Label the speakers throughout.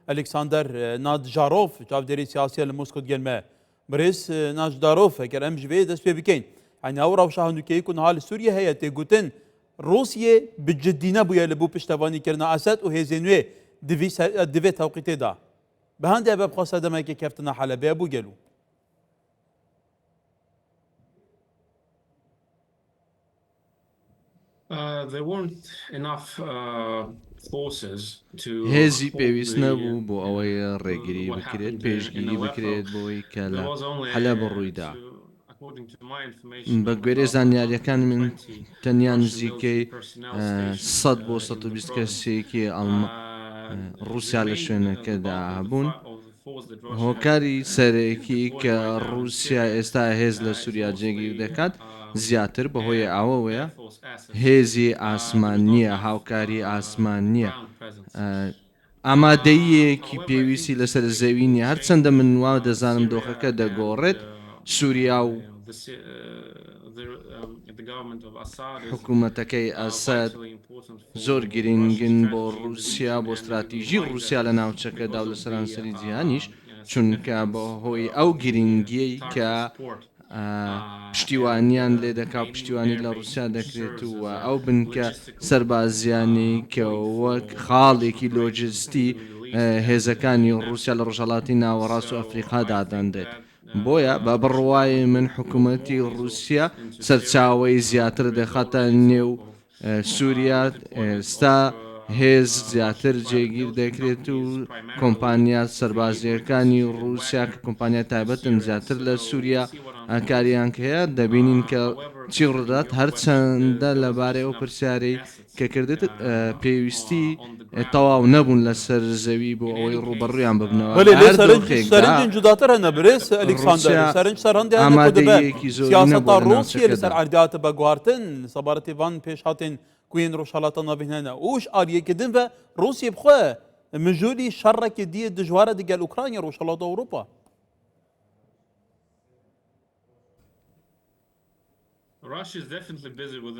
Speaker 1: ئەلێکساندەر نادژارۆف چاودێری سیاسیە لە مۆسکۆ گەل me. برێز ناجدارۆف ئەگەر ئەم ژ vê دەست پێ بکەین یعنی ئەو ڕەوشە هەنووکەی ku niha li Sûriyê heye tê gotin Rûsiyê bi cidî nebûye li bo piştevanîkirina Esed û hêzên wê di vê tewqîtê de. Bi hindê ev bixwe sedemekê keftina Helebê ye bû gelo?
Speaker 2: هێزی پێویست نەبوو بۆ ئەوەی ڕێگری بکرێت، پێشگیری بکرێت بۆی کە لە حەلەب ڕوویدا. بە گوێرەی زانیارییەکانی من تەنیا نزیکەی 100 بۆ 120 کەسێکی ڕووسیا لە شوێنەکەدا هەبوون. هۆکاری سەرەکی کە ڕووسیا ئێستا هێز لە سووریا جێگیر دەکات زیاتر بەهۆی ئەوەوەیە هێزی ئاسمان نییە، هاوکاری ئاسمان نییە، ئامادەییەکی پێویستی لەسەر زەوی نییە، هەرچەندە من وا دەزانم دۆخەکە دەگۆڕێت، سووریا و حکومەتەکەی ئەسەد زۆر گرنگن بۆ ڕووسیا، بۆ ستراتیژی ڕووسیا لە ناوچەکەدا و لە سەرانسەری جیهانیش، چونکە بەهۆی ئەو گرنگییەی کە پشتیوانیان لێ دەکا و پشتیوانی لە ڕووسیا دەکرێت و ئەو بنکە سەربازیانەی کە وەک خاڵێکی لۆجستی هێزەکانی ڕووسیا لە ڕۆژهەڵاتی ناوەڕاست و ئەفریقا دادەنرێت. بۆیە بە بڕوای من حکوومەتی ڕووسیا سەرچاوەی زیاتر دەخاتە نێو سووریا ئێستا هێز زیاتر جێگیر دەکرێت و کۆمپانیا سەربازییەکانی ڕووسیا کە کۆمپانیای تایبەتن زیاتر لە سووریا کاریان هەیە دەبینین کە چی ڕوودات هەرچەندە لەبارەی ئەو پرسیارەی کە کردت پێویستی تەواو نەبوون لەسەر زەوی بۆ ئەوەی ڕووبەڕوویان ببنەوە
Speaker 1: بەلێ
Speaker 2: لە
Speaker 1: لێ
Speaker 2: هەر
Speaker 1: سەرنج
Speaker 2: دۆخێکدا
Speaker 1: سەرنجên cudatir hene birêz Alexander
Speaker 2: ڕووسیا
Speaker 1: سەرنج سەر هەندێ hene ku dibe
Speaker 2: ئامادەییەکی زۆری
Speaker 1: siyaseta
Speaker 2: نەبووە لە
Speaker 1: Rûsyê li ser
Speaker 2: ناوچەکەدا.
Speaker 1: erdê hatibe guhartin sebaretê van pêşhatên ku yên Rojhilata Navîn hene û ji aliyekî din ve Rûsyê bi xwe mijûlî şerekî diyê dijwar e digel Ukrayna Rojhilata Ewropa.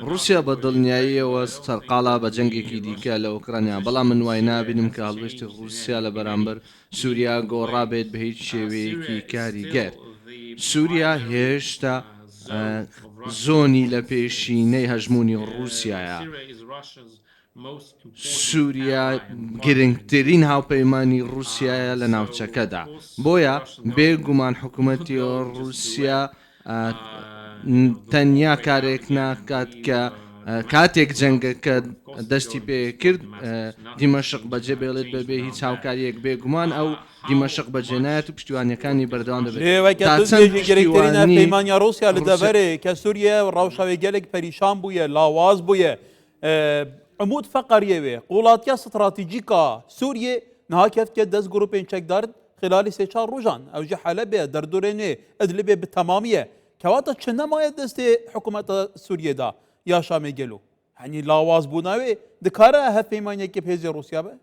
Speaker 2: ڕووسیا بە دڵنیاییەوە سەرقاڵە بە جەنگێکی دیکە لە ئۆکرانیا، بەڵام من وای نابینم کە هەڵوێستی ڕووسیا لە بەرامبەر سووریا گۆڕابێت بە هیچ شێوەیەکی کاریگەر. سووریا هێشتا زۆنی لەپێشینەی هەژموونی ڕووسیایە. سووریا گرنگترین هاوپەیمانی ڕووسیایە لە ناوچەکەدا، بۆیە بێ گومان حکوومەتی ڕووسیا تەنیا کارێک ناکات کە کاتێک جەنگەکە دەستی پێکرد دیمەشق بەجێ بێڵێت بەبێ هیچ هاوکاریەک بێگومان ئەو دیمەشق بەجێنایەت و پشتیوانیەکانی بەردەوام دەبێت
Speaker 1: لێوەکە
Speaker 2: تا
Speaker 1: تو
Speaker 2: چەند
Speaker 1: دبێژی گرنگترین
Speaker 2: پشتیوانی
Speaker 1: پەیمانیا ڕووسیا لە
Speaker 2: ڕووسیا
Speaker 1: دەڤەرێ کە سووریە ڕەوشەوێ گەلێک پەریشان بوویە لاواز بوویە عمود فەقەریێ وێ قوڵاتیا ستراتیجیکا سووریێ نها کەفتیە دەست گروپên çekdar خلالê سێ چار ڕۆژان ئەو jî Helebê derdorê nê Idlibê bi temamiye kewata çi nemaye destê hikûmeta Sûriyê da ya Şamê gelo henî lawaz bûna wê dikare hevpeymaniyekê bi hêzê Rûsya be?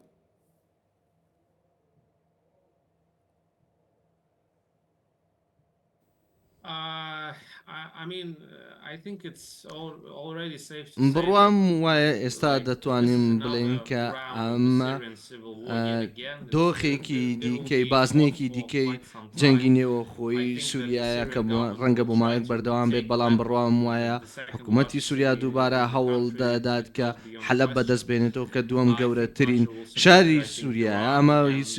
Speaker 2: بڕوام وایە ئێستا دەتوانین بڵێین کە ئەمە دۆخێکی دیکەی بازنەیەکی دیکەی جەنگی نێوەخۆیی سووریایە کە ڕەنگە بۆ ماوەیەک بەردەوام بێت، بەڵام بڕوام وایە حکوومەتی سووریا دووبارە هەوڵ دەدات کە حەلەب بەدەست بێنێتەوە کە دووەم گەورەترین شاری سووریایە، ئەمە هیچ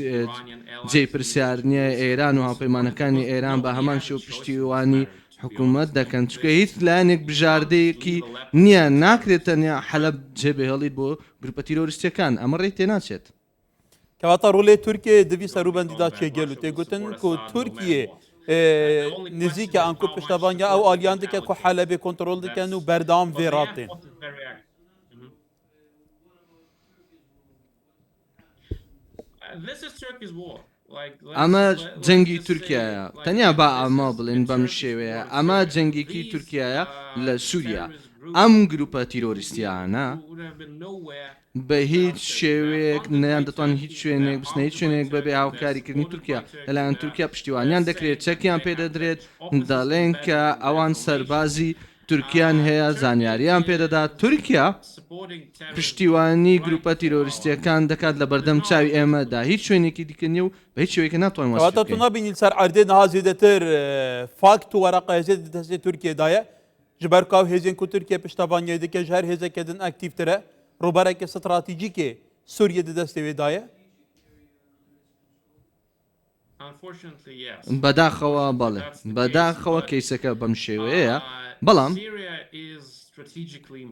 Speaker 2: جێی پرسیار نییە ئێران و هاوپەیمانەکانی ئێران بە هەمان شێوە پشتیوانی حکوومەت دەکەن، چونکە هیچ لایەنێک بژاردەیەکی نییە، ناکرێت تەنیا حەلەب جێبهێڵیت بۆ گروپە تیرۆریستییەکان، ئەمە ڕێی تێناچێت.
Speaker 1: کەواتە ڕۆلێ تورکیە دڤی سەروبەندیدا چێ گەل و تێگوتن کو تورکیە نزیکە ئەنکو پشتەوانیا ئەو ئالیان دکە کو حەلەبێ کۆنترۆل دکەن و بەردەوام vê rat tên.
Speaker 2: ئەمە جەنگی تورکیایە تەنیا با ئەمە بڵێن بەم شێوەیە ئەمە جەنگێکی تورکیایە لە سووریا ئەم گروپە تیرۆریستیانە بە هیچ شێوەیەک نەیان دەتوان هیچ شوێنێک بچنە هیچ شوێنێک بەبێ هاوکاریکردنی تورکیا لەلایەن تورکیا پشتیوانیان دەکرێت چەکیان پێدەدرێت دەڵێن کە ئەوان سەربازی تورکیان هەیە زانیاریان پێدەدات تورکیا پشتیوانی گروپە تیرۆریستیەکان دەکات لە بەردەم چاوی ئێمەدا هیچ شوێنێکی دیکە نیە و بە هیچ شێوەیەکە ناتوانین وەسفی
Speaker 1: کەواتە تۆ
Speaker 2: بکەین.
Speaker 1: نابینی لەسەر عەردێ نها زێدەتر فاکت و وەرەقە هێزێ di destê Tirkiyê de ye. Ji ber ku ew hêzên ku Tirkiye piştevaniyê dike ji her hêzeke din aktîvtir e. Rûbereke stratejîkê Sûriyê di destê wê de ye.
Speaker 2: بەداخەوە بەڵێ، بەداخەوە کەیسەکە بەم شێوەیەیە، بەڵام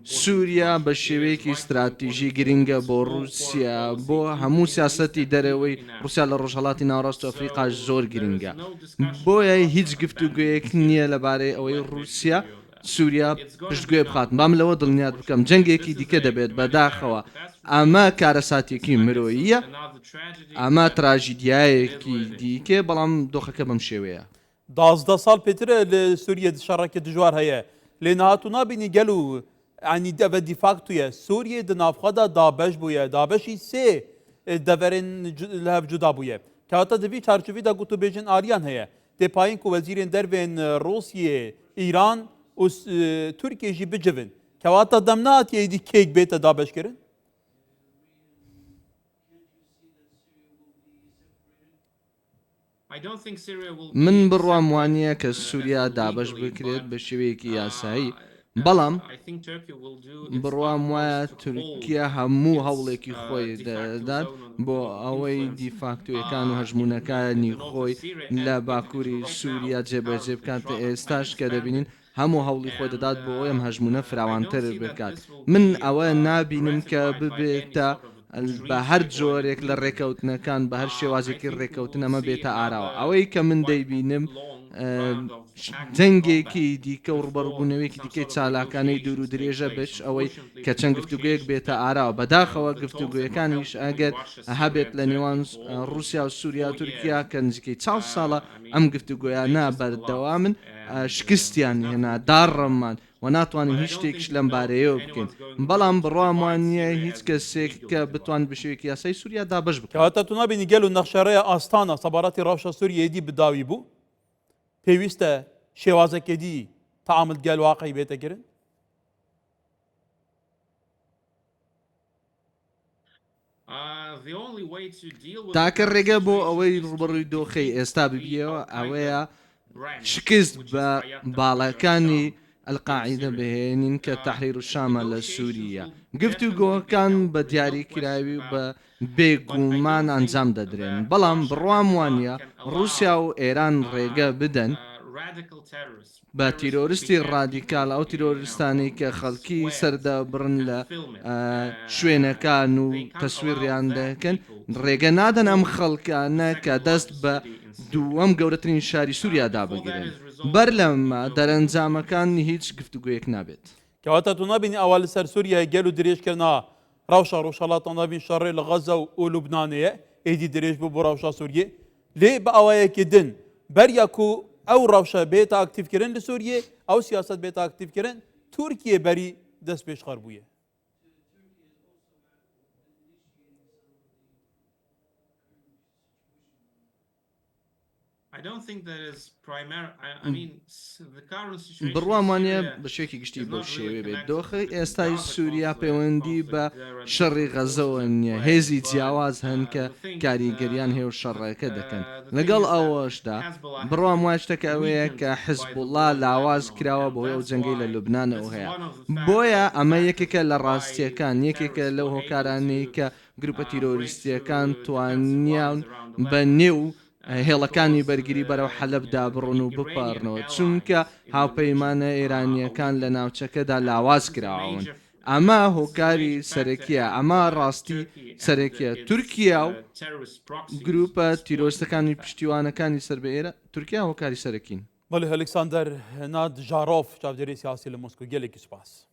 Speaker 2: سووریا بە شێوەیەکی ستراتیژی گرنگە بۆ ڕووسیا، بۆ هەموو سیاسەتی دەرەوەی ڕووسیا لە ڕۆژهەڵاتی ناوەڕاست و ئەفریقاش زۆر گرنگە، بۆیە هیچ گفتوگۆیەک نییە لەبارەی ئەوەی ڕووسیا سووریا پشتگوێ بخات، با من لەوە دڵنیات بکەم جەنگێکی دیکە دەبێت، بەداخەوە ئەمە کارەساتێکی مرۆییە، ئەمە تراژیدیایەکی دیکەیە، بەڵام دۆخەکە بەم شێوەیە.
Speaker 1: 12 ساڵ پێترە لە سووریە شەڕێکی دژوار هەیە لێ نهات و نابینی گەل و ینی دەڤە دیفاکتویە سووریە di navxwe de dabeş bûye dabeşî sê deverên li hev cuda bûye. Kewata di vî çarçovî de gotûbêjên aliyan heye. Tê payîn ku wezîrên dervên Rûsyê, Îran û Tirkiyê jî bicivin. Kewata dem nehatiye êdî kêk bête dabeşkirin?
Speaker 2: من بڕوام وانییە کە سووریا دابەش بکرێت بە شێوەیەکی یاسایی، بەڵام بڕوام وایە تورکیا هەموو هەوڵێکی خۆی دەدات بۆ ئەوەی دیفاکتۆیەکان و هەژموونەکانی خۆی لە باکووری سووریا جێبەجێ بکات، ئێستاش کە دەبینین هەموو هەوڵی خۆی دەدات بۆ ئەوەی ئەم هەژموونە فراوانتر بکات. من ئەوە نابینم کە ببێتە بە هەر جۆرێک لە ڕێکەوتنەکان، بە هەر شێوازێکی ڕێکەوتن ئەمە بێتە ئاراوە. ئەوەی کە من دەیبینم جەنگێکی دیکە و ڕووبەڕووبوونەوەیەکی دیکەی چالاکانەی دوور و درێژە بێت ئەوەی کە چەند گفتوگۆیەک بێتە ئاراوە. بەداخەوە گفتوگۆیەکانیش ئەگەر هەبێت لە نێوان ڕووسیا و سووریا و تورکیا کە نزیکەی چاڵ ساڵە ئەم گفتوگۆیانە بەردەوامن، شکستیان هێنا، داڕمان و ناتوانین هیچ شتێکیش لەم بارەیەوە بکەین، بەڵام بڕوام وا نییە هیچ کەسێک کە بتوانێت بە شێوەیەکی یاسایی سووریا دابەش بکات.
Speaker 1: کەواتە تۆ نابینی گەل و نەخشەڕێ ئاستانا سەبارەتی ڕەوشە سووریە ئیدی بداوی بوو، پێویستە شێوازەکێ دی تەعامل گەل واقعی بێتە کرن؟
Speaker 2: تاکە ڕێگە بۆ ئەوەی ڕووبەڕووی دۆخەی ئێستا ببیەوە ئەوەیە شکست بە باڵەکانی ئەلقاعیدە بهێنین کە تەحریر و شامە لە سووریە. گفتوگۆکان بە دیاریکراوی و بە بێگومان ئەنجام دەدرێن، بەڵام بڕوام وانیە ڕووسیا و ئێران ڕێگە بدەن بە تیرۆرستی ڕادیکال، ئەو تیرۆرستانەی کە خەڵکی سەردەبڕن لە شوێنەکان و تەسویڕیان دەکەن، ڕێگە نادەن ئەم خەڵکانە کە دەست بە دووەم گەورەترین شاری سووریا دابگرن. بەر لەمە دەرەنجامەکان هیچ گفتوگۆیەک نابێت.
Speaker 1: کەواتە تۆ نابینی ئەوە لەسەر سووریای گەل و درێژکردنا ڕەوشە ڕۆژهەڵاتە ناوین شەڕێ لە غەزە و لوبنانەیە ئێدی درێژ بوو بۆ ڕەوشە سووریە لێ بە ئاوایەکی دن بەریا کو ئەو ڕەوشە بێتە ئاکتیڤکردن لە سووریە ئەو سیاست بێتە ئاکتیڤکردن تورکیە بەری دەست پێشخەر بوویە.
Speaker 2: بڕوام وانیە بە شێوەیەکی گشتی بەو شێوەیە بێت دۆخی ئێستای سووریا پەیوەندی بە شەڕی غەزەوە نییە هێزی جیاواز هەن کە کاریگەریان هەیە و شەڕەکە دەکەن لەگەڵ ئەوەشدا بڕوام وایە شتەکە ئەوەیە کە حزبوڵا لاواز کراوە بەهۆی ئەو جەنگەی لە لوبنانەوە هەیە بۆیە ئەمە یەکێکە لە ڕاستیەکان یەکێکە لەو هۆکارانەی کە گروپە تیرۆریستییەکان توانیان بە نێو هێڵەکانی بەرگری بەرەو حەلەبدا بڕۆن و بپەڕنەوە، چونکە هاوپەیمانە ئێرانییەکان لە ناوچەکەدا لاواز کراون. ئەمە هۆکاری سەرەکییە، ئەمە ڕاستی سەرەکییە. تورکیا و گروپە تیرۆریستەکانی پشتیوانەکانی سەر بە ئێران، تورکیا هۆکاری سەرەکین.
Speaker 1: بەڵێ ئەلێکساندەر نادژارۆف، چاودێری سیاسی لە مۆسکۆ، گەلێکی سوپاس.